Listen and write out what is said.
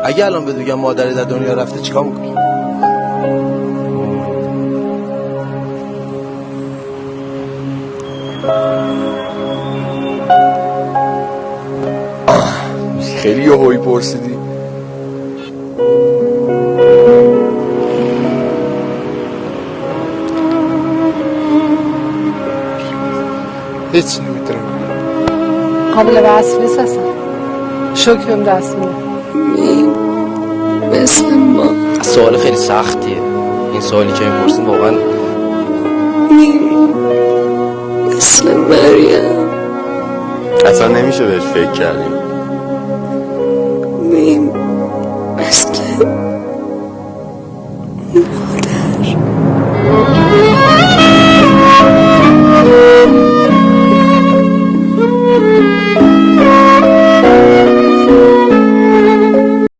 اگه الان بهت بگم مادرت از دنیا رفته چیکار میکنی؟ خیلی یهویی پرسیدی. هیچ نمیتونم. قابل وصف نیست اصلا. شکر بهم دست میده. میم مثل ما. سوال خیلی سختیه این سوالی که میپرسیم واقعا. میم مثل مریم. اصلا نمیشه بهش فکر کردیم.